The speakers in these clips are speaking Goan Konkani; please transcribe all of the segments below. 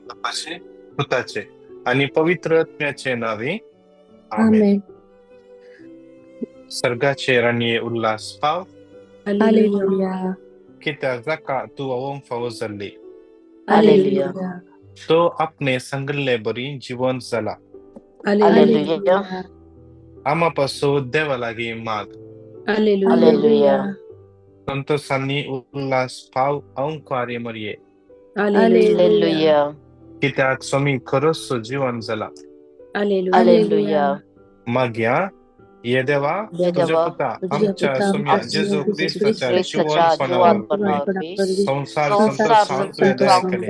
बापाचे, पुताचे आनी पवित्र आत्म्याचे नांवे, आमेन. आमेन. सर्गाचे राणये उल्हास पाव, हालेलुया. कित्याक जाका तूं व्हांवोवंक फावो जाल्ली, हालेलुया. तो आपणे सांगिल्ले बरी जिवंत जाला. हालेलुया. आमा पासून देवा लागीं माग. हालेलुया. संतोषांनी उल्हास पाव अंकुआरी मरये, हालेलुया. कित्याक स्वामी खरोच जिवन जाला. हालेलुया. मागया ये देवा, ये तुझ्या देवा, पुता तुझ्या आमच्या पुता सोम्या आमच्या जेजू जेजू क्रिस्ताच्या क्रिस्ताच्या जिवंतपणा जिवंतपणा संवसार संवसार संतोष हांव तुवें दया केली,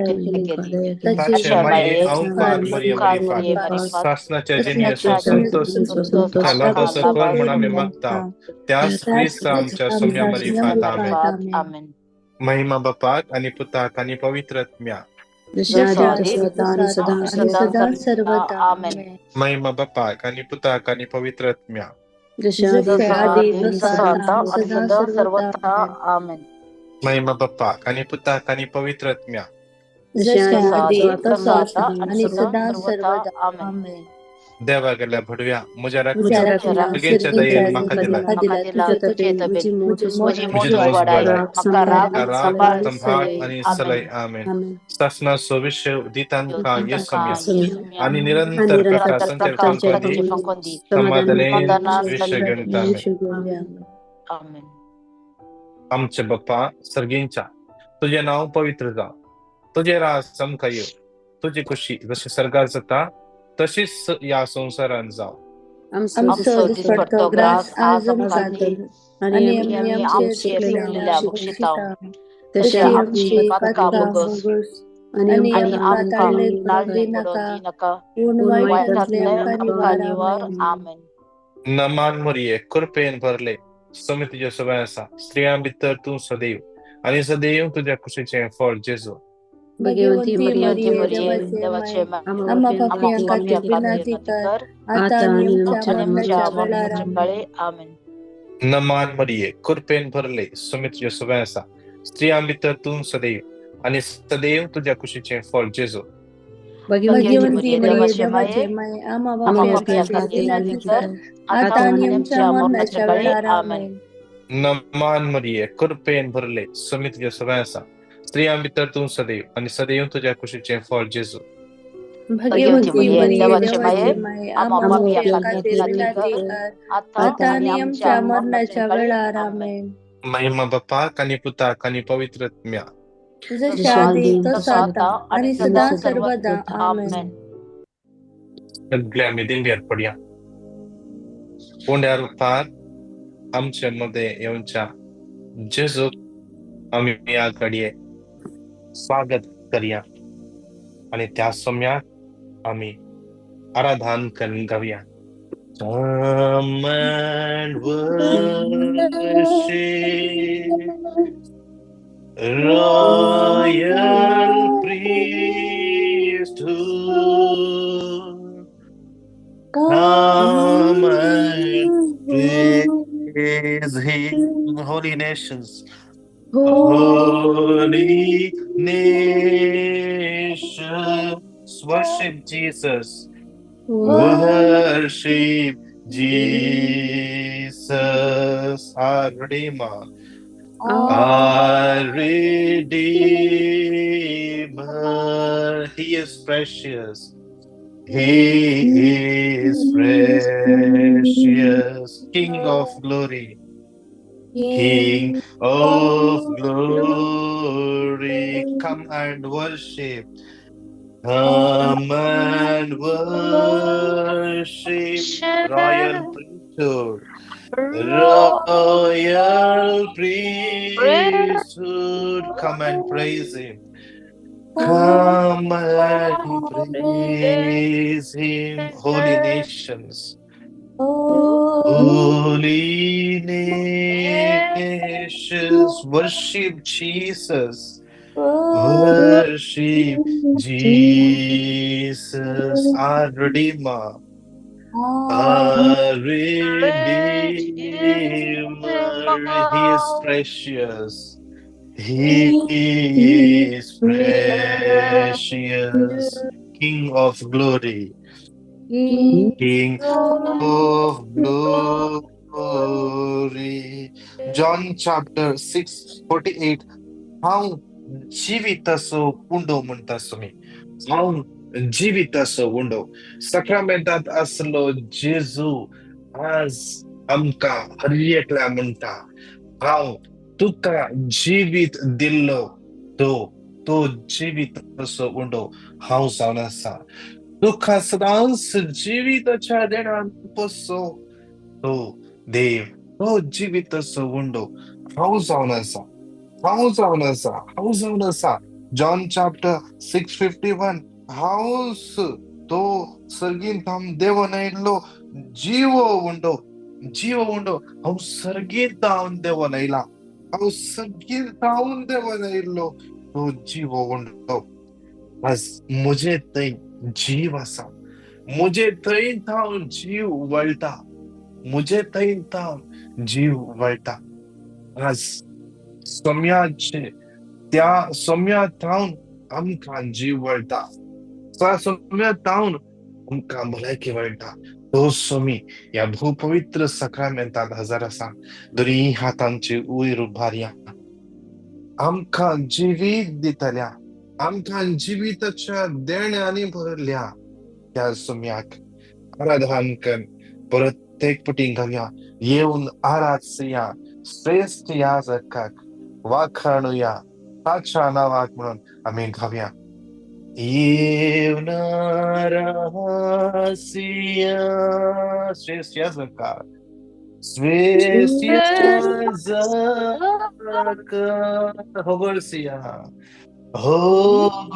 केली, ताचे ताचे माये माये अंकुआर मरये उपकार मरिफात मरये मारिफात सासनाच्या जिणेचो सासनाच्या संतोष संतोष तुका लाभसो कर म्हूण आमी मागता, त्याच क्रिस्त आमच्या सोम्या मरिफात. आमेन. आमेन. महिमा बापाक आनी पुताक आनी पवित्र आत्म्या. जशें जसो आदी आदी तसो आतां आनी सदां आनी सर्वदा. सदां सदां सर्वदा. आमेन. महिमा बापाक आनी पुताक आनी पवित्र आत्म्या. जशें आदी जशें तसो आदी आतां आनी तसो तसो सदां आतां आतां आनी सदां सदां सर्वदा. सर्वथा. आमेन. महिमा बापाक आनी पुताक आनी पवित्र आत्म्या. जशें जशें आदी आदी तसो आतां तसो आनी आतां सदां आनी सर्वदा. सदां सर्वथा. सर्वदा. आमेन. आमेन. देवा गेल्या भडव्या म्हज्या म्हज्या राखण्या राखण्या, सर्गेच्या सर्गेच्या दयेन दयेन म्हाका दिला, म्हाका दिला म्हाका दिला तुजे तुजे तबेन तबेन म्हजी मोज म्हजी म्हजी मोज मोज वाडाय, वाडाय, म्हाका राग म्हाका राग सांबाळ संभाळ सलय. आनी आमेन. सलय. आमेन. आमेन. सासनाचो विशय दितांकां येसम्या येसम्या आनी आनी निरंतर निरंतर प्रकाश प्रकाश संचेर संचेर फांकोंदी, फांकोंदी, समाधानेन समाधानेन विशय घेवन आमेन. विश्व घेवया. आमेन. आमचे बाप्पा सर्गींच्या, तुजें नांव पवित्र जावं, तुजें राज आमकां येवं, तुजी खुशी जशी सर्गार जाता तशीच ह्या संवसारांत जावं. आमचो आमचो आमचो दिसपट्टो दिसपट्टो ग्रास ग्रास आज आज आमकां आमकां दी दी, आनी आनी आमी आनी आमचे आमचे चुकलेल्या चुकलेल्या बक्षिता बक्षितांव, तशें तशी आमची आमची पातकां पातकां भोगोस, भोगोस आनी आनी आनी आमकां आमकां ताळणेंत पडोवंक ताळणेंत दिनाका, पडोवंक दिनाका, पूण पूण वायटांतलें वायटांतलें आमकां आमकां निवार. निवार. आमेन. आमेन. नमान मरये, कृपेन भरले, स्वामी तुज्या सबाय आसा, स्त्रियां भितर तूं सदैव आनी सदैव तुज्या कुशीचें फळ जेजू. भगवती भगवती मरिये, भगवती मरिये, मरिये, देवाचे देवाचे माये, माये, आम्हा आम्हा पाप्यांखातीर आम्हा पापयांखातीर पापयां खातीर विनंती विनंती कर, कर, आतां आतां आनी आनी आमच्या आमच्या आनी मरणाच्या आमच्या वेळार. मरणाच्या आमेन. काळे. आमेन. नमान मरिये, कृपेन भरले, स्वामी तुज्या सबाय आसा, स्त्रियां भितर तूं सदैव आनी सदैव तुज्या कुशीचें फळ जेजू. भगवती भगवती भगवंती मरिये, मरिये, देवाचे माये, देवाचे माये, आम्हा आम्हा पापयां पापयां खातीर खातीर विनंती विनंती कर, कर, आतां आतां आनी आनी आमच्या आमच्या मरणाच्या मरणाच्या काळे. वेळार. आमेन. आमेन. नमान मरिये, कृपेन भरले, स्वामी तुज्या सबाय आसा, स्त्रियां भितर तूं सदैव आनी सदैव तुज्या कुशीचें फळ जेजू. भगवती भगवंती मरिये, मरिये, देवाचे देवाचे माये, माये, आम्हा आम्हा आम्हा पापयां पापयां खातीर खातीर विनंती विनंती कर, कर, आतां आतां आनी आनी आमच्या आमच्या मरणाच्या मरणाच्या काळे. वेळार. आमेन. आमेन. महिमा बापाक आनी पुताक आनी पवित्र आत्म्या. जशें जशें आदी आदी तसो तसो आतां आतां आनी आनी सदां सदां सर्वदा. सर्वदा. आमेन. आमेन. सगळे आमी दिंडयेर पडया. उंड्या रुपार आमचे मदें येवच्या जेजूक आमी ह्या घडये स्वागत करया आनी त्या सोम्याक आमी आराधन करून गावया. Come and worship, royal priesthood. Come and praise him, holy nations. Holy nations, worship Jesus. Worship Jesus, our Redeemer. Our Redeemer. He is precious. He is precious. King of glory. King of glory. Come and worship. Come and worship. Royal priesthood. Royal priesthood. Come and praise him. Come and praise him. Holy nations. Holy nations. Worship Jesus. Worship Jesus, our Redeemer. Our Redeemer. He is precious. He is precious, King of glory, King of glory. John chapter 6:48. हांव जिवीत असो उंडो म्हणटा तुमी, हांव जिवीत असो उंडो. सक्रामेंटांत आसलो जेजू आज आमकां हर एकल्या म्हणटा, हांव तुका जिवीत दिल्लो तो तो जिवीत असो उंडो हांव जावन आसा. तुका सदांच जिविताच्या देणान पोसो तो देव, तो जिवीत असो उंडो हांव जावन आसा, हांव जावन आसा, हांव जावन आसा. John chapter 6:51. हांवच तो सर्गीन थावन देवून आयिल्लो जिवो उंडो, जिवो उंडो. हांव सर्गीन थावन देवून आयला, हांव सर्गीन थावन देवून आयिल्लो तो जिवो उंडो. आज म्हजे थंय जीव आसा, म्हजे थंय थावन जीव वळटा, म्हजे थंय थावन जीव वळटा. आज सोम्याचे त्या सोम्या थावन आमकां जीव वळटा, त्या सोम्या थावन आमकां भलायकी वळटा. तो सोमी ह्या भूपवित्र सक्रामेंतांत हजर आसा. दोनी हातांची वयर उबारया, आमकां जिवीत दितल्या, आमकां जिविताच्या देण्यांनी भरल्या त्या सोम्याक आराधन कर. परत एक पटी घालया, येवन आराधया श्रेष्ठ याजकाक, वाखाणुया ताच्या नांवाक म्हणून आमी गावया. येवन आरासिया श्रेष्ठ याजकाक, श्रेष्ठ याजकाक, होगळसिया होगळसिया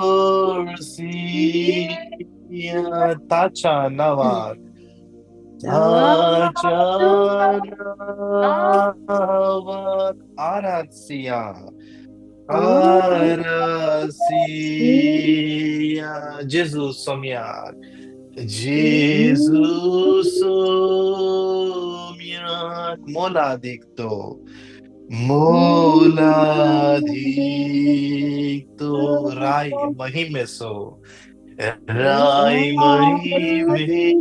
ताच्या नांवाक, ताच्या नांवाक आरासिया आरासिया जेजू सोम्याक, जेजू सोम्याक मोलादीक तो, मोलादीक तो राय महिमेसो, राय महिमेसो.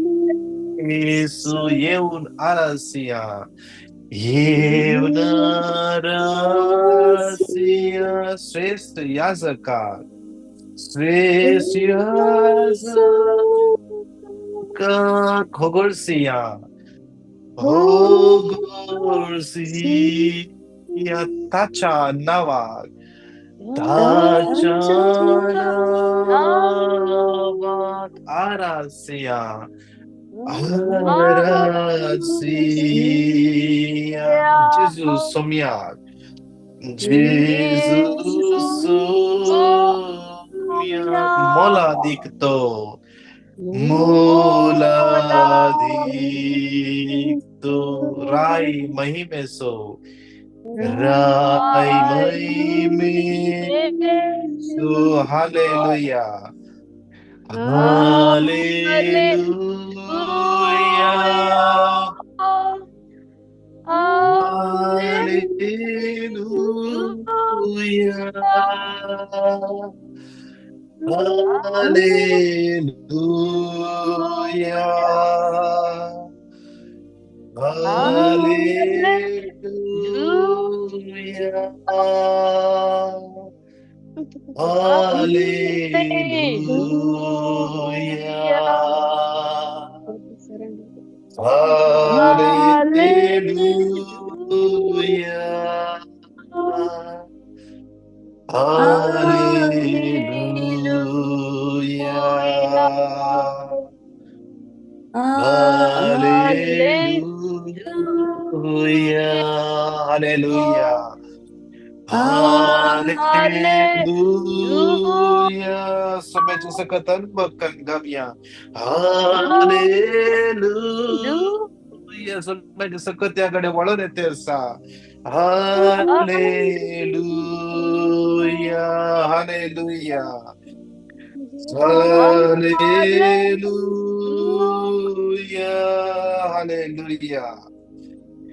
येवन आरासिया, येवन आरासिया श्रेष्ठ याजकाक, श्रेष्ठ याजकाक, होगळसिया होगळसिया ताच्या नांवाक, ताच्या नांवाक आरासिया आरासिया जेजू सोम्याक, जेजू सोम्याक मोलादीक तो, मोलादीक तो राय महिमेसो, राय महिमेसो. Hallelujah hallelujah hallelujah hallelujah hallelujah hallelujah hallelujah hallelujah hallelujah hallelujah hallelujah. सोम्याच्या सकत अनुभव गावया. हालेलुया. सोम्याच्या सकत त्याकडे वळून येते असा. हालेलुया हालेलुया हालेलुया हालेलुया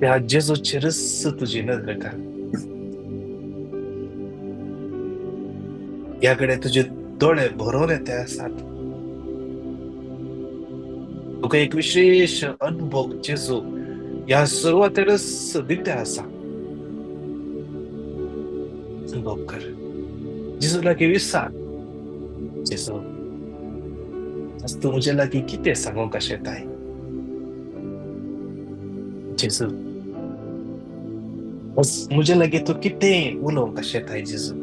त्या जेजूचेरच तुजी नदर घाल. ह्या कडे तुजे दोळे भरोन येते आसात. तुका एक विशेष अनुभव जेजू ह्या सुरवातेरच दिते आसा. अनुभव कर, जेजू लागीं विचार, जेजू आज तूं म्हजे लागीं कितें सांगूंक आशेताय? जेजू आज म्हजे लागीं तूं कितें उलोवंक आशेताय? जेजू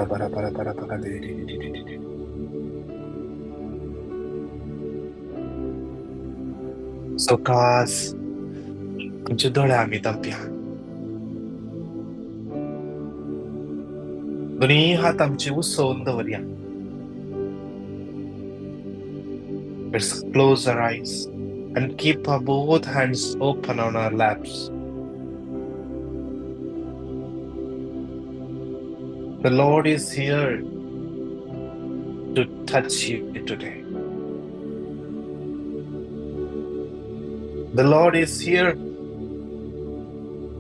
bara bara bara bara di di di di di. सवकास आमचे दोळे आमी धांपया, दोनी हात आमचे उसोवन दवरया. Let's close our eyes and keep our both hands open on our laps. The Lord is here to touch you today. The Lord is here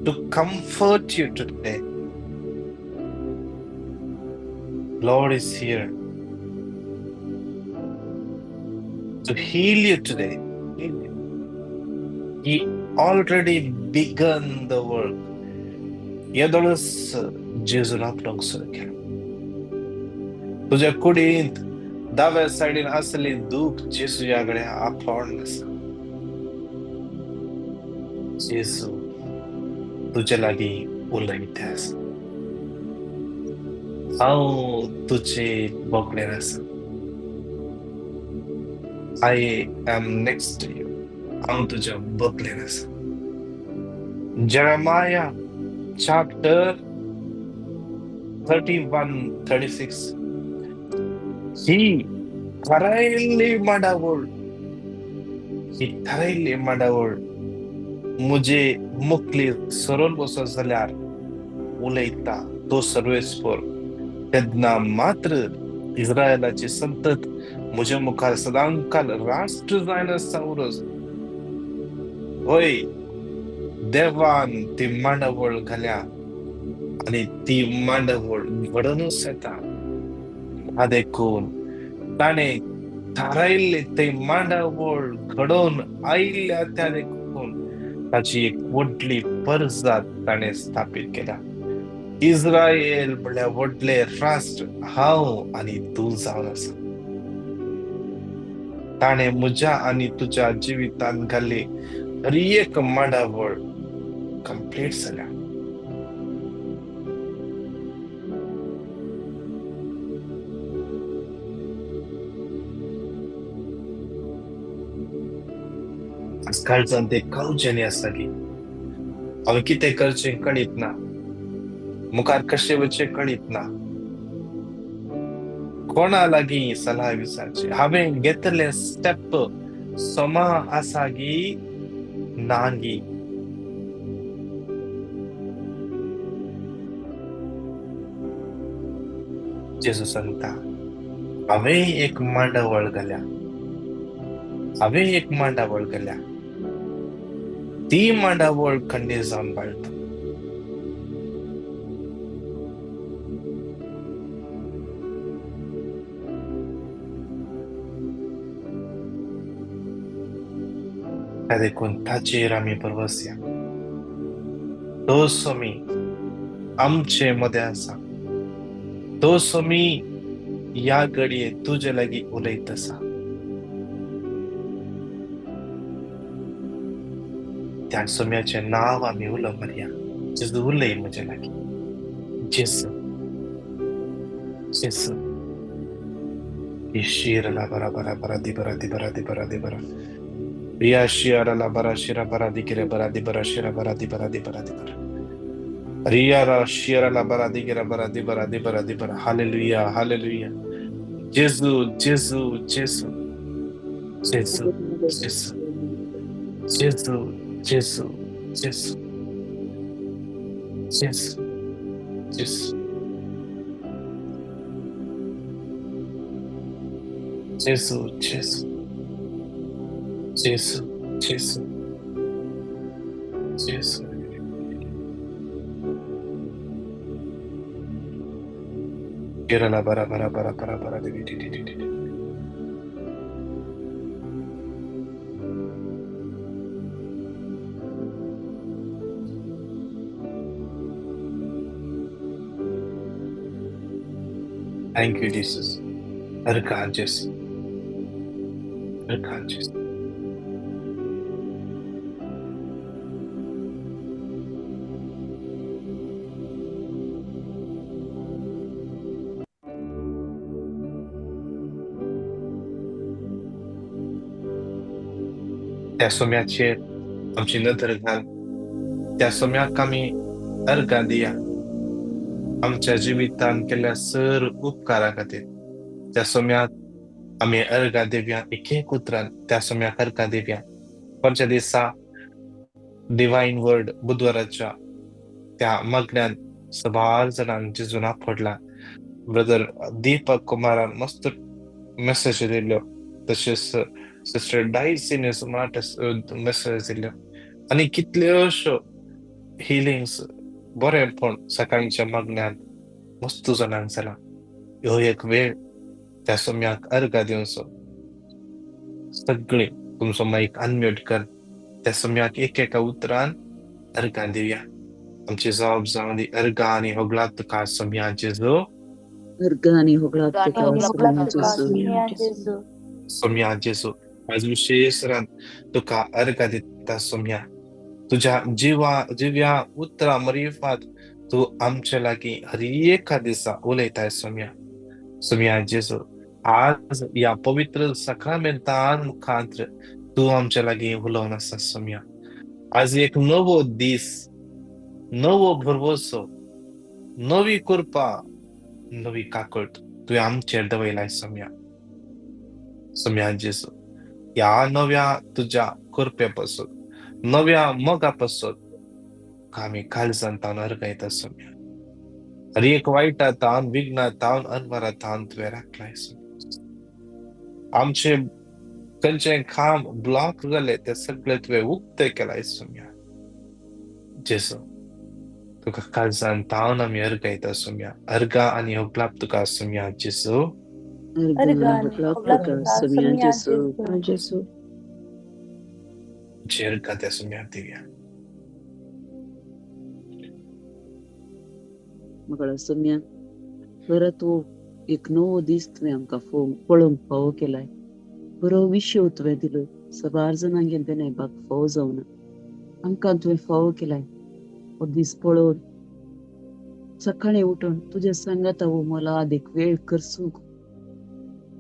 to comfort you today. Lord is here to heal you today. He already begun the work. येदोळच जेजून आपणाक सुरू केला. तुज्या कुडींत दाव्या सायडीन आसली दूख जेजूच्या कडेन आपोवन आसा. जेजू तुजे लागीं उलयता आसा. हांव तुजे बोगलेर आसा. I am next to you. हांव तुज्या बगलेर आसा. Jeremiah chapter 31:36. ही थारायल्ली मांडावळ, ही थारायल्ली मांडावळ मुजे मुखली सरून बसत जाल्यार उलयता तो सर्वेस्पर. तेन्ना मात्र इस्रायलाची संतत म्हज्या मुखार सदांकाल राष्ट्र जायनासतना उरस. होय, देवान ती मांडावळ घाल्या आनी ती मांडावळ घडोवनूच येता. देखून ताणें थारायल्ले ते मांडावळ घडोवन आयिल्ल्या त्या देखून ताची एक व्हडली परजात ताणें स्थापीत केल्या. इस्रायल म्हणल्यार व्हडले राष्ट्र हांव आनी तूं जावन आसा. ताणें म्हज्या आनी तुज्या जिवितांत घाल्ली हर एक मांडावळ कंप्लीट जाल्या. आज काळजान ते कावजेनी आसा की हांवें कितें करचें कळीत ना, मुखार कशें वचचें कळीत ना, कोणा लागीं सलाह विचारची, हांवें घेतले स्टेप समा आसा गी ना गी. जेजू सांगता हांवें एक मांडावळ घाल्या, हांवें एक मांडावळ घाल्या, ती मांडावळ खंडीत जावन बाळता. देखून ताचेर आमी भरवसया. तो स्वामी आमचे मदें आसा. तो स्वामी ह्या घडये तुजे लागीं उलयत आसा. त्या स्वाम्याचें नांव आमी उलो मारया. जेजू उलय म्हजे लागीं. जेजू, जेजू शिरला बरा बरा बरा दी बरा दी बरा दी बरा दी बरा रिया शिरा ला बरा शिरा बरा दी गिरे बरा दी बरा शिरा बरा दी बरा दी बरा दी बरा रिया रा शिरा ला बरा दी गिरा बरा दी बरा दी बरा दी बरा. Hallelujah, hallelujah. जेजू जेजू जेजू जेजू जेजू जेजू जेजू जेजू जेजू जेजू जेजू जेजू जेजू जेजू जेजू. Kerala bara bara bara bara bara di di di di di. Thank you, Jesus. Arkanches. Arkanches. त्या सोम्याचेर आमची नदर घाल, त्या सोम्याक आमी अर्गां दिया आमच्या जिवितान केल्ल्या सर उपकारा खातीर. त्या सोम्याक आमी अर्गां दिवया, एक एक उतरान त्या सोम्याक अर्गां दिवया. परच्या दिसा डिवायन वर्ड बुधवाराच्या त्या मागण्यान सबार जाणांक जेजून आपडला. ब्रदर दीपक कुमारान मस्त मेसेज दिल्ल्यो, तशेंच सिस्टर डायसीन मेसेज दिल्ल्यो आनी कितल्योश्यो हिलिंग्स बरेंपण सकाळच्या मागण्यांत मस्त जाणांक जाला. ह्यो एक वेळ त्या सोम्याक अर्गां दिवचो. सगळीं तुमचो मायक अनम्यूट कर, त्या सोम्याक एक एका उतरान अर्गां दिवया. आमची जबाब जावन दी. अर्गां आनी होगळात तुका सोम्या जेजू, अर्गां आनी होगळात तुका तुका सोम्या जेजू. सोम्या जेजू, आज विशेष तुका अर्गां दिता सोम्या. तुझ्या जिवा जिव्या उतरा मरिफात तूं आमचे लागीं हर एका दिसा उलयताय सोम्या. सोम्या जेजू, आज ह्या पवित्र साक्रामेंतान मुखांत तूं आमचे लागीं उलोवन आसा सोम्या. आज एक नवो दीस, नवो भरवसो, नवी कृपा, नवी काकट तुवें आमचेर दवयलाय सोम्या. सोम्या जेजू, ह्या नव्या तुज्या कृपे पासून, नव्या मोगा पासून आमी काळजान तावन अर्गायता सोम्या. हर एक वायटा तावन, विघ्ना तावन, अनवरा तावन तुवें राखलाय सोम्या. आमचे खंयचें काम ब्लॉक जालें तें सगळें तुवें उक्तें केलाय सोम्या. जेजू, तुका काळजान तावन आमी अर्गायता सोम्या. अर्गां आनी होगलाप तुका सोम्या जेजू. अर्गां आनी होगळात तुका सोम्या जेजू. अर्गां त्या सोम्याक दिवया. मगळा सोम्या, बरो तूं एक नवो दीस तुवें आमकां पळोवंक फावो केलाय. बरो विशय तुवें दिलो, सबार जाणांगेर देणेबाक फावो जावना, आमकां तुवें फावो केलाय. हो दीस पळोवन सकाळीं उठून तुज्या सांगाता हो मला एक वेळ करसूंक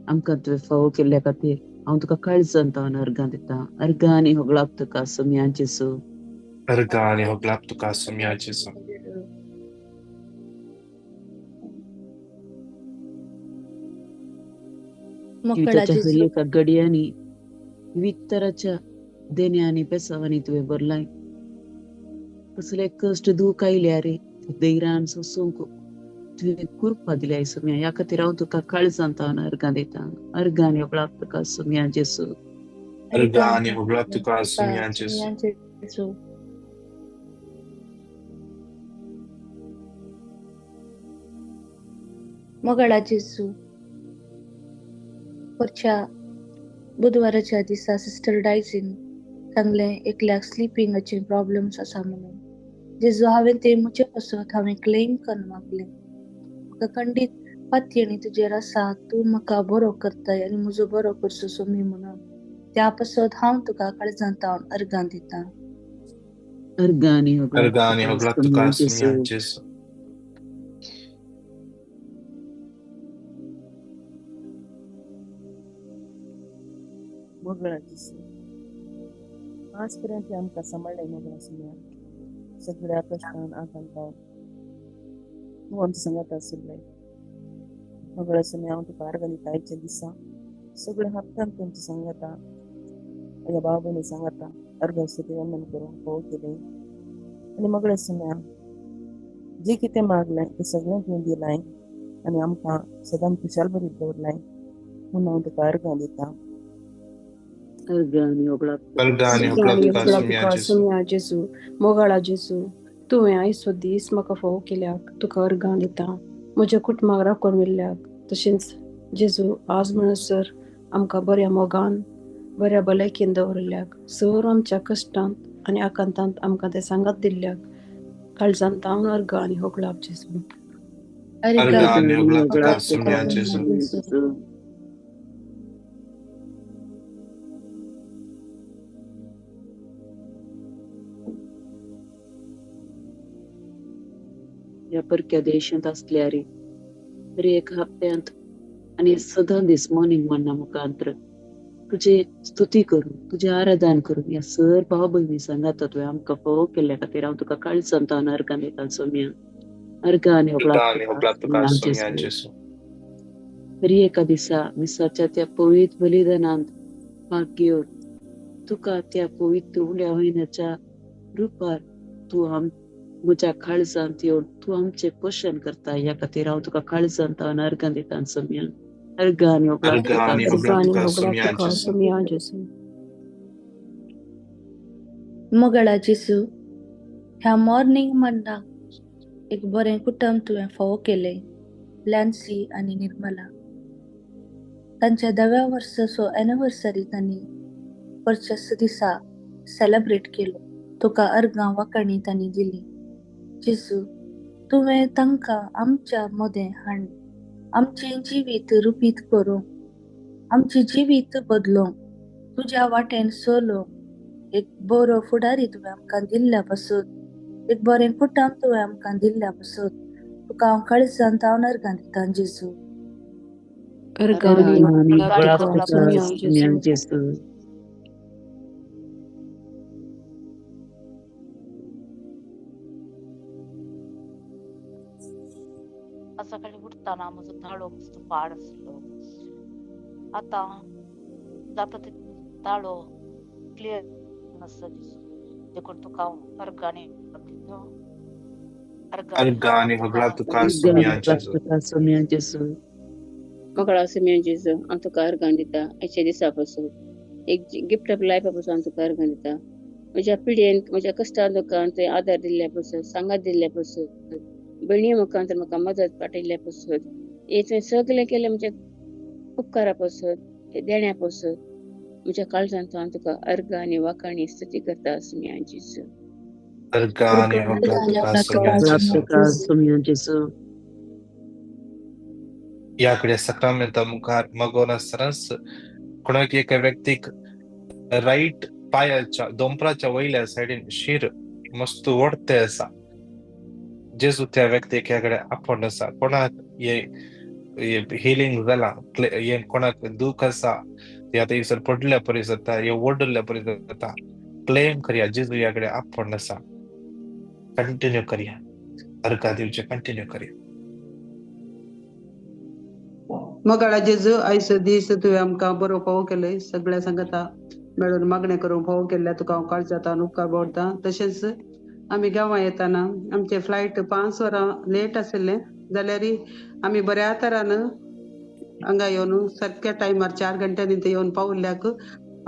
आमकां तुवें फावो केल्ल्या खातीर हांव तुका काळजान तावन अर्गां दिता. अर्गां आनी होगळाप तुका सोम्या जेजू. अर्गां आनी होगळाप तुका सोम्या जेजू. जिविताच्या हर एका घडयांनी विविध तराच्या देण्या आनी पेसावांनी तुवें भरलाय. कसले कश्ट दूख आयल्या रे धैर्यान सोसूंक तुवें कृपा दिल्या सोम्या. ह्या खातीर हांव तुका काळजान तावन अर्गां दिता. अर्गां आनी होगळाप तुका सोम्या जेजू. अर्गां आनी होगळाप तुका सोम्या जेजू. मोगाळा जेजू, परच्या बुधवाराच्या दिसा सिस्टर डायसीन सांगलें एकल्याक स्लिपिंगाचे प्रॉब्लम्स आसा म्हणून. जेजू, हांवें ते म्हजे पासत हांवें क्लेम करून मागलें. म्हाका खंडीत पातयेणी तुजेर आसा, तूं म्हाका बरो करताय आनी म्हजो बरो करचो सोमी म्हणून. त्या पासत हांव तुका काळजान तावन अर्गां दिता. अर्गां आनी होगळाप अर्गां आनी तुका होगळाप तुका सोम्या सोम्या जेजू. जेजू. मोगळा जेजू, आज पर्यंत आमकां सांबाळ्ळाय मोगळा सोम्या. सगळ्या कश्टान आकांतान तूं आमच्या सांगात आशिल्लें. मगळ सुम्या हांव तुका अर्गां दिता आयच्या दिसा सगळ्या हप्त्यान तुमची सांगाता म्हज्या भाव भयणी सांगाता अर्गां स्तुती वंदन करूंक फावो केलें आनी मगळ सुम्या जे कितें मागलें तें सगळें तुवें दिलां आनी आमकां सदांच खुशाल बरीत दवरलां म्हूण हांव तुका अर्गां दिता. अर्गां आनी होगळाप अर्गां आनी होगळाप तुका सुम्या जेजू. मोगाळा जेजू, तुवें आयचो दीस म्हाका फावो केल्याक तुका अर्गां दिता. म्हज्या कुटुंबाक राखून मेल्ल्याक, तशेंच जेजू आज म्हणसर आमकां बऱ्या मोगान बऱ्या भलायकेन दवरिल्ल्याक, सर आमच्या कश्टांत आनी आकांतांत आमकां तें सांगात दिल्ल्याक काळजांत तावन अर्गां आनी होगळाप जेजू. अर्गां आनी होगळाप तुका सुम्या जेजू. ह्या परक्या देशांत आसल्यार तरी एक हप्त्यांत आनी सदां दीस मॉर्निंग मन्ना मुखांत्र तुजे स्तुती करून तुजें आराधन करून ह्या सर भाव भयणी सांगाता तुवें आमकां फावो केल्ल्या खातीर हांव तुका काळजांत तावन अर्गां दिता सोम्या. अर्गां आनी होगळाप तुका सुम्या जेजू. तरी एका दिसा मिसाच्या त्या पवित्र बलिदानांत भाग घेवन तुका त्या पवित्र उण्या वयनाच्या रुपार तूं आम म्हज्या काळजांत येवन तूं आमचें पोशण करता, ह्या खातीर हांव तुका काळजांत तावन अर्गां दिता सोम्या. अर्गां आनी होगळाप तुका सुम्या जेजू. मोगाळा जेजू, ह्या मॉर्निंग मन्ना एक बरें कुटुंब तुवें फावो केलें, लॅन्सी आनी निर्मला. तांच्या 10व्या वर्साचो एनिवर्सरी तांणी वर्चस्व दिसा सेलेब्रेट केलो. तुका अर्गां वांकणी तांणी दिली. जेजू, तुवें तांकां आमच्या मदें हाड, आमचें जिवीत रुपीत करूंक, आमचें जिवीत बदलोवंक, तुज्या वाटेन चलोवंक एक बरो फुडारी तुवें आमकां दिल्ल्या पासून, एक बरें कुटुंब तुवें आमकां दिल्ल्या पासून तुका हांव काळजांत तावन अर्गां दिता जेजू. अर्गां आनी होगळाप तुका सुम्या जेजू. सकाळी उठताना म्हजो ताळो मस्त पाड आसलो, आतां जाता तितलो ताळो क्लियर आसा देखून तुका हांव अर्गां आनी दिता. अर्गां आनी होगळाप तुका सुम्या जेजू. मोगाळा सुम्या जेजू, हांव तुका अर्गां दिता आयच्या दिसा पासून, एक गिफ्ट ऑफ लायफा पासून हांव तुका अर्गां दिता. म्हज्या पिडयेन म्हज्या कश्टान दुकान तुवें आदार दिल्ल्या पासून, सांगात दिल्ल्या पासून, भयणी मुखांत म्हाका मदत पाठयल्ल्या पासून, हें तुवें सगळें केलें म्हज्या उपकारा पासून, देण्या पासून म्हज्या काळजांत हांव तुका अर्गां आनी वाखाणी स्तुती करता सुम्या जेजू. अर्गां आनी होगळाप तुका सुम्या जेजू. ह्या कडेन सक्रामेंता मुखार मागोवन आसतनाच कोणाक एका व्यक्तीक रायट पांयाच्या दोंपराच्या वयल्या सायडीन शीर मस्त ओडते आसा. जेजू त्या व्यक्तीक ह्या कडेन आपोवन आसा. कोणाक हे हिलींग जालां, हे कोणाक दूख आसा, ते आतां इसर पडल्या परी जाता, हे ओडल्या परी जाता, क्लेम करया जेजू ह्या कडेन आपोवन आसा. कंटिन्यू करया, अर्गां दिवचें कंटिन्यू करया. मोगाळा जेजू, आयचो दीस तुवें आमकां बरो फावो केलय, सगळ्या सांगाता मेळून मागणें करूंक फावो केल्ल्या तुका हांव काळजांत उपकार बावडटा. तशेंच आमी गांवां येताना आमचें फ्लायट 5 वरां लेट आशिल्लें जाल्यार आमी बऱ्या तरान हांगा येवन सारक्या टायमार 4 घंट्यांनी थंय येवन पावल्ल्याक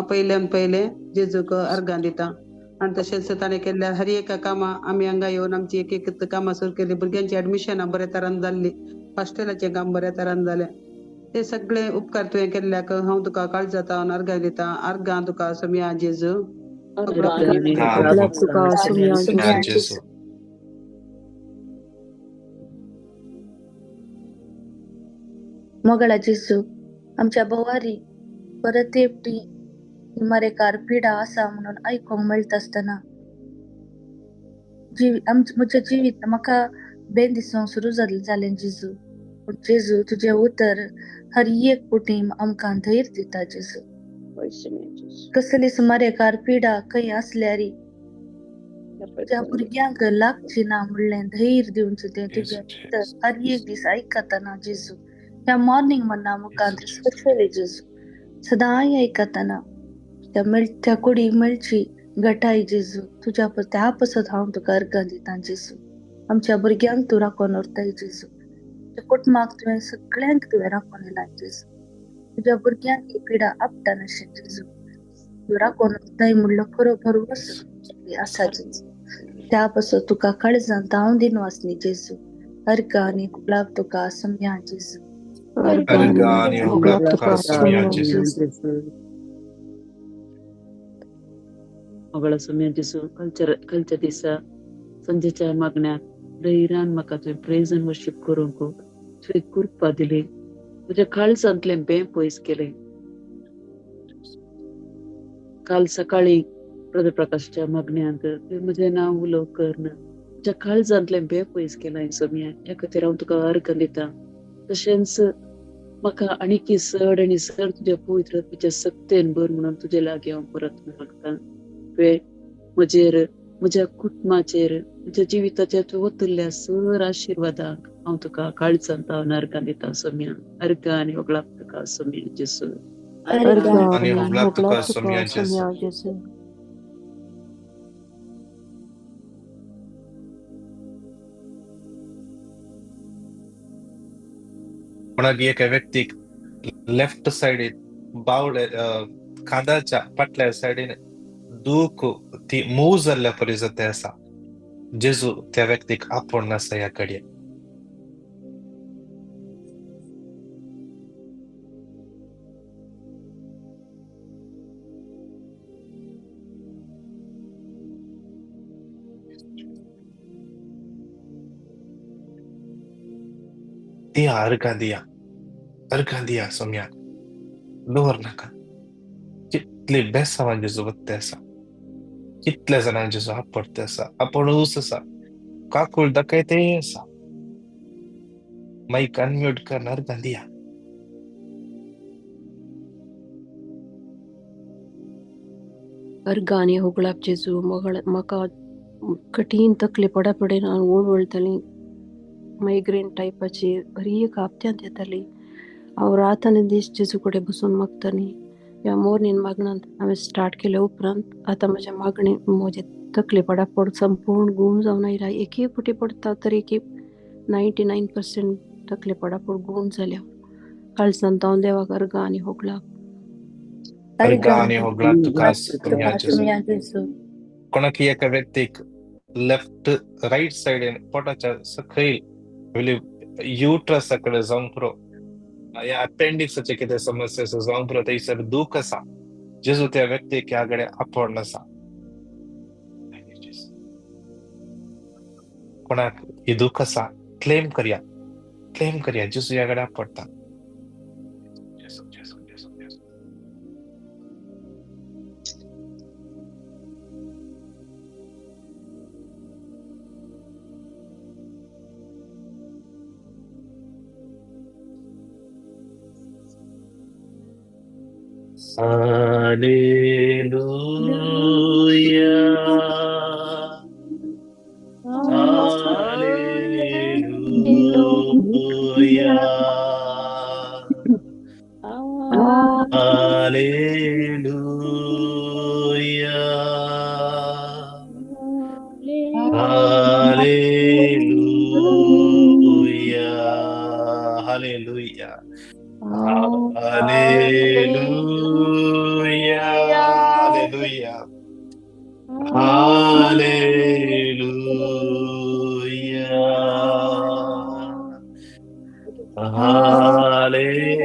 पयल्यान पयलें जेजूक अर्गां दिता. आनी तशेंच ताणें केल्ल्या हर एका कामां आमी हांगा येवन आमची एक एक कामां सुरू केली. भुरग्यांची एडमिशनां बऱ्या तरान जाल्ली, हॉस्टेलाचें काम बऱ्या तरान जालें. ते सगळे उपकार तुवें केल्ल्याक हांव तुका काळजांत अर्गां दिता. अर्गां तुका सुम्या जेजू. मोगाळा जेजू, आमच्या भोवारी परत एकटी मरेकार पिडा आसा म्हणून आयकूंक मेळटा आसतना म्हजें जिवीत म्हाका बेन दिसूंक सुरू जालें जेजू. पूण जेजू तुजें उतर हर एक पुटी आमकां धैर्य दिता जेजू. कसली सुमारेकार पिडा खंय आसल्यार तुज्या भुरग्यांक लागची ना म्हणलें धैर्य दिवचें तें तुजें उतर हर एक दीस आयकतना जेजू ह्या मॉर्निंग मन्ना मुखांत स्पेशली जेजू सदांय आयकतना त्या त्या कुडीक मेळची घटाय जेजू तुज्या त्या पसत हांव तुका अर्गां दिता जेजू. आमच्या भुरग्यांक तूं राखून व्हरताय जेजू, तुज्या कुटुंबाक तुवें सगळ्यांक तुवें राखून येलाय जेजू. तुज्या भुरग्यांक ही पिडा आपटानाशें जेजू तूं राखून व्हरताय म्हणलो खरो भरवंसो आसा जेजू. त्या पासत तुका काळजांत हांव दिनवासनी जेजू. अर्गां आनी गुलाब तुका सम्या जेजू. अर्गां आनी होगळाप तुका सम्या जेजू. मोगाळा सोम्या जेजू, कालच्या दिसा संजेच्या मागण्याक धैर्यान म्हाका तुवें प्रेज आनी वर्शीप करूंक तुवें कृपा दिली. तुज्या काळजांतलें बें पयस केलें. काल सकाळी ब्रदर प्रकाशच्या मागण्यांत तुवें म्हजें नांव उलोव करून तुज्या काळजांतलें बें पयस केलां सोम्या, ह्या खातीर हांव तुका अर्गां दिता. तशेंच म्हाका आनीक चड आनी चड तुज्या पवित्र तुज्या सक्तेन भर म्हणून तुजे लागीं हांव परत मागता. तुवें म्हजेर, म्हज्या कुटुंबाचेर, म्हज्या जिविताचेर तुवें वतल्या सर आशिर्वादाक हांव तुका काळजांत हांव अर्गां दिता सोम्या. अर्गां आनी होगळाप तुका सोम्या जेजू. अर्गां आनी आनी होगळाप तुका होगळाप तुका सोम्या जेजू. सोम्या जेजू. कोणाक एका व्यक्तीक लेफ्ट सायडीन बावळे खांदाच्या फाटल्या सायडीन दूख ती मूव जाल्ल्या परी जाता आसा. जेजू त्या व्यक्तीक आपोवन आसा ह्या कडे. दिया अर्गां दिया, अर्गां दिया सोम्या, दवर नाका. कितली बेसांवान जेजू वत्ते आसा, कितल्या जाणांक जेजू आपडते आसा, आपोणूच आसा, काकूळ दाखयतेय आसा. मायक अनम्यूट कर, अर्गां दिया. अर्गां आनी होगळाप जेजू. म्हाका कठीण तकली पडा पडेन हांव वळवळटाली. मायग्रेन टायपाची बरी एक हप्त्यांत येताली. हांव रात आनी दीस जेजू कडेन बसून मागताली. ह्या मोर्नीन मागणांत हांवें स्टार्ट केल्या उपरांत आतां म्हज्या मागणे म्हजे तकले पडापड संपूर्ण गूण जावन आयला. एक एक फावटी पडटा तर एक 99% तकले पडापड गूण जाल्या. काळजांत हांव देवाक अर्गां आनी होगळाप. अर्गां आनी होगळाप तुका सोम्या तुका जेजू. सोम्या जेजू. कोणाक एका व्यक्तीक लेफ्ट रायट सायडीन पोटाच्या सकयल युट्रसा कडेन जावंक पुरो, ह्या अपेंडिक्साचे कितें समस्या आसा जावंक पुरो, थंयसर दूख आसा. जेजू त्या व्यक्तीक ह्या कडेन आपोवन आसा. कोणाक ही दूख आसा क्लेम करया, क्लेम करया, जेजू ह्या कडेन आपडटा. जेजू जेजू जेजू जेजू. Hallelujah. Hallelujah. Hallelujah. Hallelujah. Hallelujah. Hallelujah. Hallelujah. Hallelujah. Hallelujah. Hallelujah.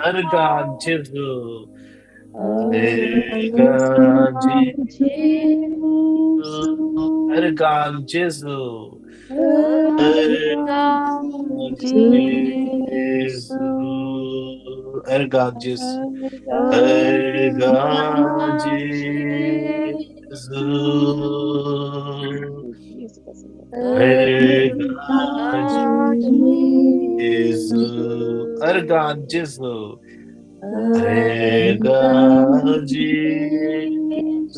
अर्गां जेजू, अर्गां जेजू, अर्गां जेजू, अर्गां जेजू, अर्गां जेजू, अर्गां जेजू, अर्गां जेजू, अर्गां जेजू, अर्गां जेजू,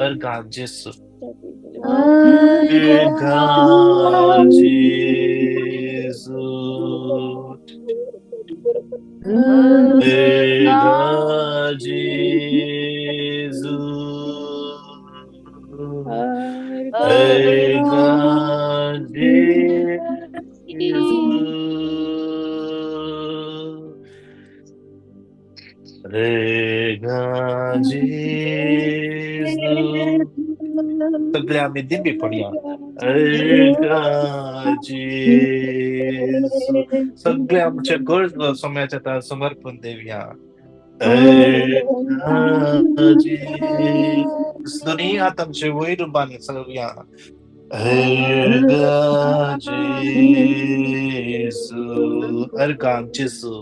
अर्गां जेजू, अर्गां जेजू, अर्गां जेजू, अर्गां जेजू, अर्गां जेजू. सगळे आमी दिंबी पडया. अर्गां जेजू. सगळे आमचे गरजो सोम्याच्या हातार समर्पण देवया. अर्गां जेजू. दोनी हात आमचे वयर बांद सगळ्या. अर्गां जेजू, अर्गां जेजू,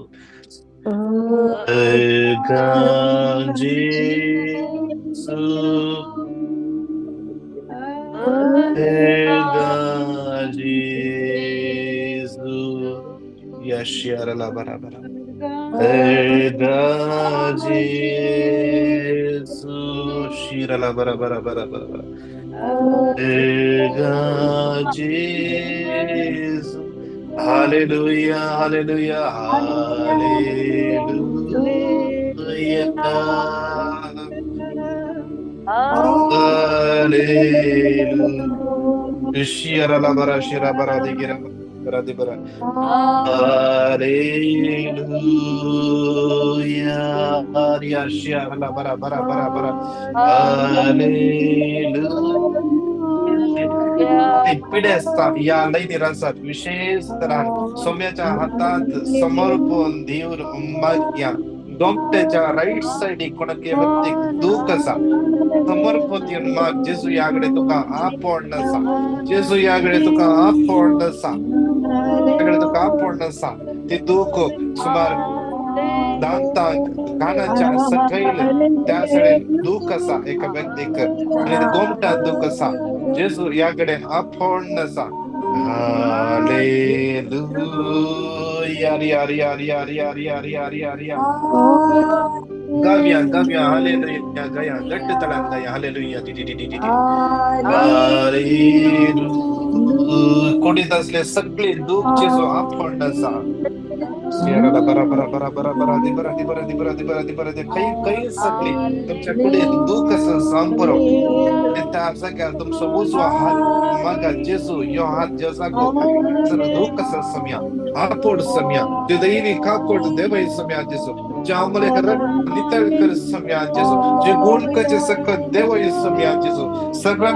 अर्गां जेजू, अर्गां जेजू. यशियारला बराबर. अर्गां जेजू, शिरला बराबर बराबर बराबर. अर्गां जेजू. Hallelujah, hallelujah, hallelujah, hallelujah. शिरला बरा शिरा बरा दिगिरा बरा दिबरा. हालेलुया. रिया शिरला बरा बरा बरा बरा. हालेलुया. पिढे असतात या लयनीर आसात विशेष तरान सोम्याच्या हातात समर्पण दिवन मागया. गोमट्याच्या राईट सायडीक कोणाक व्यक्तीक दूख आसा, समर्पण दिवन माग. जेजू ह्या कडेन तुका आपोवण आसा, जेजू ह्या कडेन तुका आपोवण आसा, ह्या कडेन तुका आपोवण आसा. ती दूख सुमार दांतांक कानाच्या सकयल त्या सायडीन दूख आसा एका व्यक्तीक आनी गोमटात दूख आसा. जेजू ह्या कडेन आपोवण आसा. हालेलुया. रिया रिया रिया रिया रिया रिया रिया रिया. गावया गावया हालेलुया, गाया घट्ट तळान गाया हालेलुया. दी दी दी दी दी. हालेलुया. कुडीत असले सगळे दूख जेजू आपोवण आसा. शिराला बरा बरा बरा बरा बरा दी बरा दी बरा दी बरा दी बरा दी बरा दी. खंय खंय सगळी तुमच्या कुडीत दूख आसा सांग पुरो. त्या जाग्यार तुमचो उजवो हात मागा. जेजू यो हात ज्या जागो सर दूख आसा सम्या आपोड सम्या ते दैवी काकोट देवय सम्या जेजू. जे आमले नितळ कर सम्या जेजू. जे गुण कचे सकत देवय सम्या जेजू. सगळ्या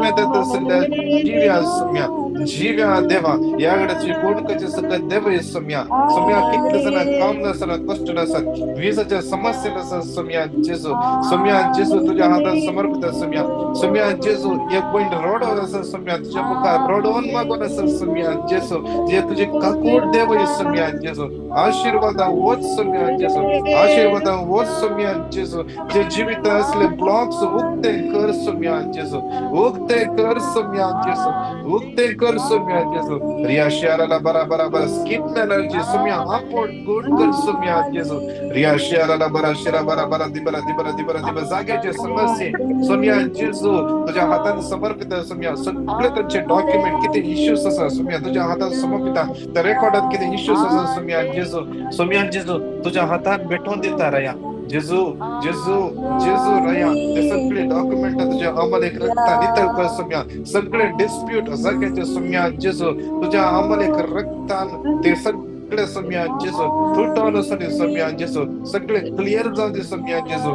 सगळ्या जिव्या सम्या जिव्या देवा ह्या कडेन गुण कचे सकत देवय सम्या. सम्या कितले जाणां काम नासतना कश्ट नासत विजाच्या समस्या नासत सम्या जेजू. सम्या जेजू तुज्या हातान समर्पित सम्या. सम्या जेजू एक पॉयंट रडोवन आसा सम्या तुज्या मुखार रडोवन मागून आसा सम्या जेजू. जे तुजे काकूट देवय सम्या जेजू. आशीर्वादा वच सम्या जेजू, आशीर्वादा वच सम्या जेजू. जे जिवित असले ब्लॉक्स उक्ते कर सम्या जेजू, उक्ते कर सम्या जेजू, उक्ते कर सम्या जेजू. रिया शियाराला बरा बरा बरा स्किन एलर्जी सम्या आपोट गुड कर सम्या जेजू. रिया शियाराला बरा शिरा बरा बरा दिबरा दिबरा दिबरा दिबरा. जाग्याचे समस्ये सम्या जेजू तुझ्या हातान समर्पित सम्या. सगळे तांचे डॉक्युमेंट किती इश्यूज आसा सम्या तुझ्या हातान समर्पित. त्या रेकॉर्डात किती इश्यूज आसा सम्या जेजू. सम्या जेजू तुझ्या हातान भेटोवन दिता रया जेजू जेजू जेजू रया. ते सगळे डॉक्युमेंट तुझ्या अमलेक रक्ता नितळ कर सम्या. सगळे डिस्प्यूट जाग्याचे सम्या जेजू तुझ्या अमलेक रक्तान ते सगळे सम्या जेजू तुटोवन आसली सम्या जेजू. सगळे क्लियर जावं दे सम्या जेजू.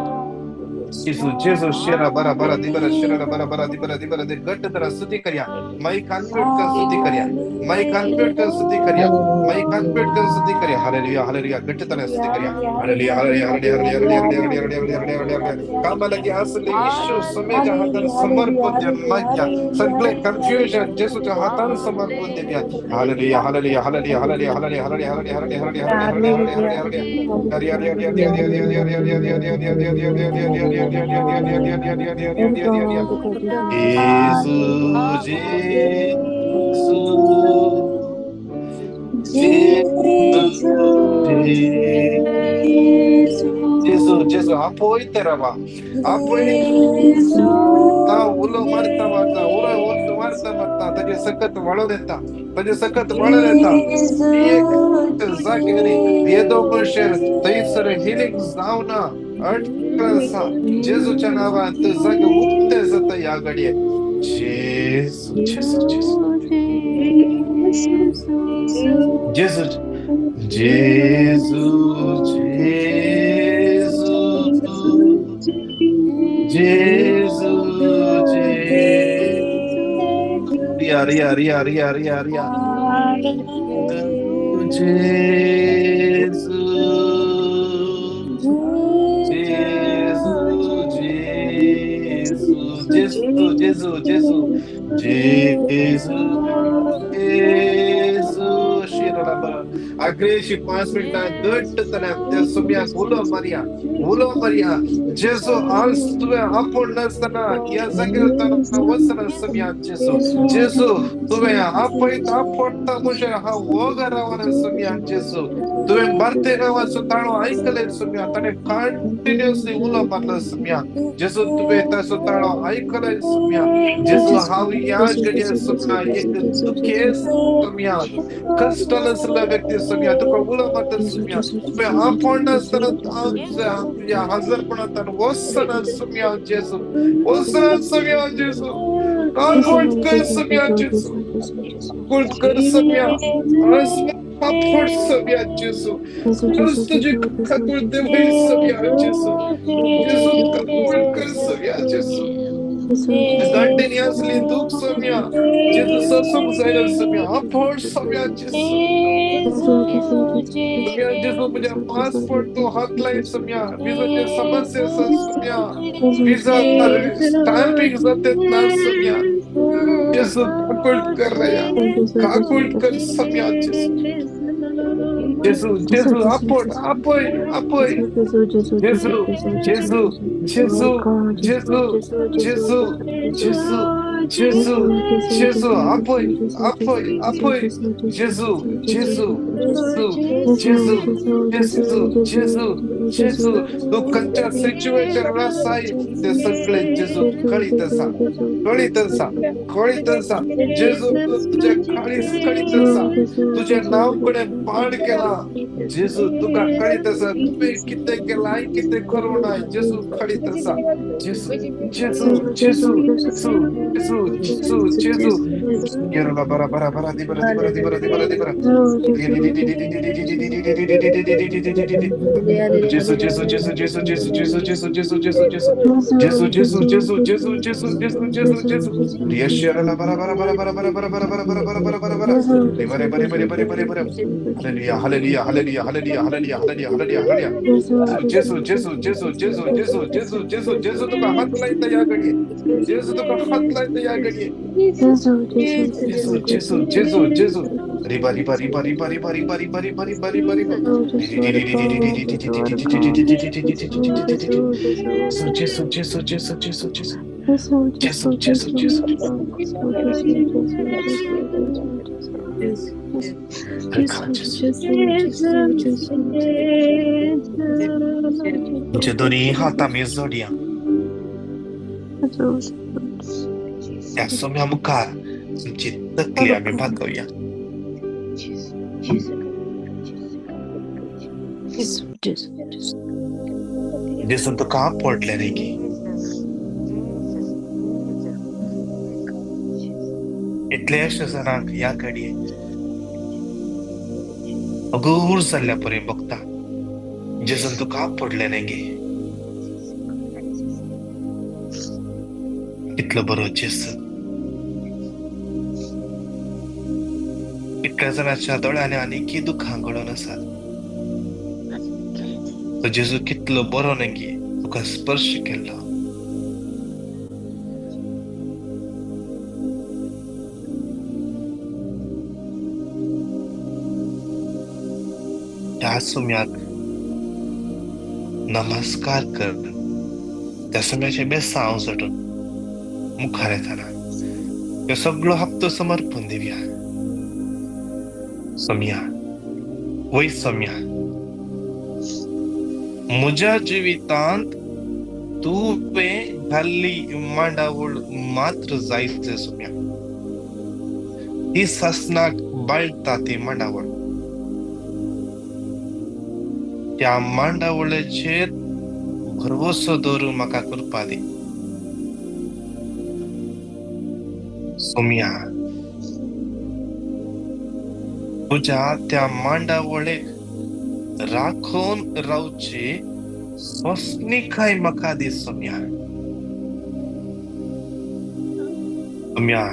जेजू जेजू शेरा बरा बरा दिबरा शेरा बरा बरा दिबरा दिबरा दे. घट्ट तरा स्तुती करया. माईक अनम्यूट कर स्तुती करया. माईक अनम्यूट कर स्तुती करया. माईक अनम्यूट कर स्तुती करया. Hallelujah hallelujah. घट्ट तरा स्तुती करया. Hallelujah hallelujah hallelujah hallelujah hallelujah hallelujah hallelujah hallelujah. कामाला असले इश्यू सम्याच्या हातान समर्पण द्या मागया. सगळे कन्फ्युजन जेजूच्या हातान समर्पण देऊया. Hallelujah hallelujah hallelujah hallelujah hallelujah hallelujah hallelujah hallelujah hallelujah hallelujah hallelujah hallelujah. जेजू जेजू जेजू जेजू जेजू आपयत रावा आपय उलो मारता मारता उलो उलो मारता मारता ताजे सकत वाळोन येता ताजे सकत वाळोन येता एक जाग्यानी येदो मनशेर थंयसर हिलिंग जावना अटकल आसा जेजूच्या नांवान ते जागे उक्ते जाता ह्या घडये जेजू जेजू जेजू जेजू जेजू जेजू जेजू Ria ria ria ria ria ria जेजू जेजू जेजू जेजू जेजू जेजू जेजू अग्रेशी 5 मिनटां घट्ट जाल्यार त्या सुम्याक उलो मारया उलो मारया जेजू आज तुवें आपोवण नासतना ह्या जाग्यार वचना सुम्या जेजू जेजू तुवें आपयत आपोडटा म्हजेर हांव वोगा रावना सुम्या जेजू तुवें बारते नांवाचो ताळो आयकलें सुम्या ताणें कंटिन्युअसली उलो मारलो सुम्या जेजू तुवें ताचो ताळो आयकलें सुम्या जेजू हांव ह्या घडये सुम्या एक दुखेस्त सुम्या कश्ट नासलेल्या व्यक्ती सुम्या तुका उलो मारता सुम्या तुवें आपोवण नासतना ह्या हजरपणांत वचना सुम्या जेजू वचना सुम्या जेजू काकूट कर सुम्या जेजू काकूट कर सुम्या आपोड सुम्या जेजू तुझी काकूट देवय सुम्या जेजू जेजू काकूट कर सुम्या जेजू कंटिन्युअसली दुःख सुम्या जेजू ससूंक जायना सुम्या आपोड सुम्या जेजू सुम्या जेजू म्हज्या पासपोर्ट तूं हात लाय सुम्या विजाचे समस्या आसा सुम्या विजा स्टॅम्पिंग जाता ना सुम्या जेजू काकूट कर रया काकूट कर सुम्या जेजू जेजू जेजू आपोड आपय आपय जेजू जेजू जेजू जेजू जेजू जेजू जेजू जेजू आपय आपय आपय जेजू जेजू जेजू जेजू जेजू जेजू तूं खंयच्या सिच्युएशन आसाय ते सगळे जेजू कळीत आसा कळीत आसा कळीत आसा जेजू तुजें काळीज कळीत आसा तुजें नांव कडेन पाड केला जेजू तुका कळीत आसा तुवें कितें केलां कितें करूं ना जेजू कळीत आसा जेजू जेजू जेजू जेजू जेजू जेजू जेजू गेरला बरा बरा बरा दी बरा दी बरा दी बरा दी बरा दी बरा जेजू जेजू जेजू जेजू जेजू जेजू जेजू जेजू जेजू जेजू जेजू जेजू जेजू जेजू जेजू जेजू जेजू रियशरला बरा बरा बरा बरा बरा बरा बरा बरा बरा बरा बरा बरा बरा बरे बरे बरे बरे बरे बरे hallelujah hallelujah hallelujah hallelujah hallelujah hallelujah hallelujah hallelujah जेजू जेजू जेजू जेजू जेजू जेजू जेजू जेजू तुका हात लायता ह्या घडये जेजू तुका हात लायता ह्या घडये जेजू जेजू जेजू जेजू रिबा रिबा रिबा रिबा रिबा रिबा रिबा रिबा रिबा रिबा रिबा जेजू जेजू जेजू जेजू जेजू जेजू जेजू जेजू तुमचे दोन्ही हात आमी जोडया त्या सोम्या मुखार तुमची तकली आमी बागोवया जेजून तुका आपडलें न्ही की इतल्याश्या जाणांक ह्या घडये अगूर जाल्ल्या परी बघता जेजून तुका आपडलें न्ही गे कितलो बरो जेजू कितल्या जाणांच्या दोळ्यांनी आनीकी दुखां घडोवन आसात तो जेजू कितलो बरो न्ही गे तुका स्पर्श केल्लो ह्या सुम्याक नमस्कार कर त्या सुम्याचें बेसांव झटून मुखार येताना ह्यो सगळो हप्तो समर्पण दिवया सोम्या वय सोम्या म्हज्या जिवितांत तुवें घाल्ली मांडावळ मात्र जायचे सोम्या. ही सासनाक बाळटा ती मांडावळ. त्या मांडावळेचेर भरवसो दवरून म्हाका कृपा दी सोम्या. तुज्या त्या मांडावळेक राखून रावची सोसणीकाय म्हाका दी सोम्या. सोम्या,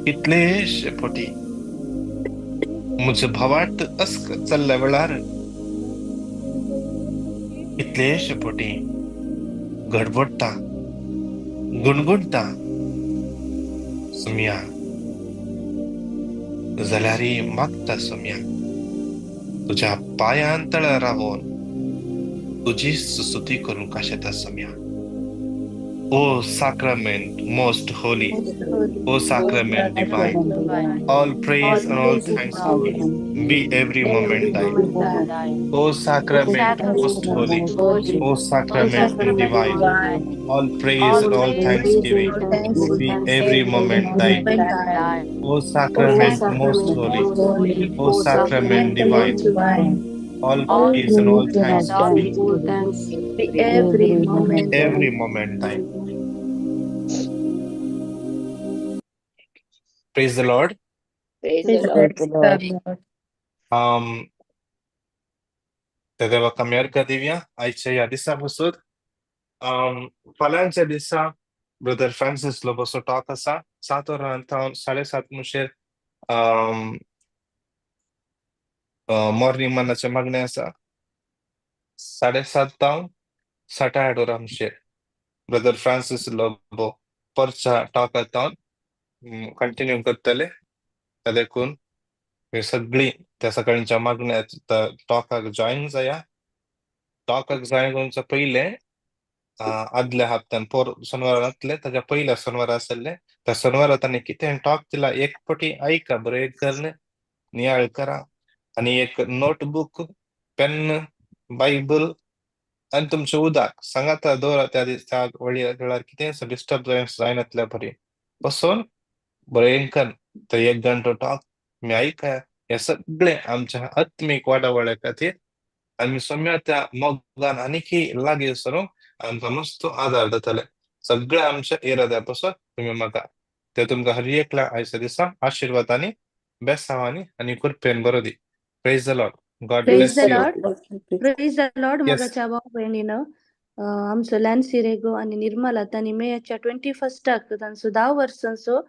कितलेशे फावटी म्हजो भावार्थ अस्क चल्ल्या वेळार कितलेशे फावटी गडबडटा, गुणगुणटा सोम्या, जाल्यारय मागता सोम्या, तुज्या पांयान तळा रावोन तुजी स्तुती करूंक आशेता Saumya. O Sacrament most holy, O Sacrament divine, all praise and all thanksgiving be every moment thine. O Sacrament most holy, O Sacrament divine, all praise and all thanksgiving be every moment thine. O Sacrament most holy, O Sacrament divine, all praise and all thanksgiving be every moment every moment thine. Praise the Lord. Praise the Lord. त्या देवाक आमी अर्घ दिवया आयच्या ह्या दिसा पसून. फाल्यांच्या दिसा ब्रदर फ्रांसीस लोबोचो टॉक आसा 7 वरां थावन 7:30 मुशेर. मॉर्निंग मनाचें मागणें आसा 7:30 थावन 8:30 वरां मुशेर. ब्रदर फ्रांसीस लोबो परच्या टॉका थावन कंटिन्यू करतले. देखून सगळीं त्या सकाळच्या मागण्या टॉकाक जॉईन जाया. टॉकाक जॉईन जावच्या पयलें आदल्या हप्त्यान पोर शनिवार आसले, ताच्या पयल्या शनिवार आसले, त्या शनिवारा ताणें कितें टॉक दिला एक फावटी आयका, बरें करून नियाळ करा आनी एक नोटबूक, पेन, बायबल आनी तुमचें उदक सांगाता दवरा. त्या दिसा त्या वेळार कितें डिस्टर्ब जायनातल्या बरी बसून बरें करून तो एक घंटो टॉक तुमी आयका. हे सगळें आमच्या आत्मीक वाडावळे खातीर आमी सोम्या त्या मोगान आनीकय लागीं सरूंक आमकां मस्त आदार जातले. सगळे आमच्या इराद्या पासून तुमी म्हाका ते तुमकां हर एकल्या आयच्या दिसा आशिर्वाद आनी बेसांवांनी आनी कृपेन बरो दी. Praise the Lord. God Praise bless the you. Lord. Praise the Lord. Yes. मोगाच्या भाव भयणीनो, आमचो लॅन्सी रेगो आनी निर्मला तांणी मेयाच्या 21 तांचो 10 वर्सांचो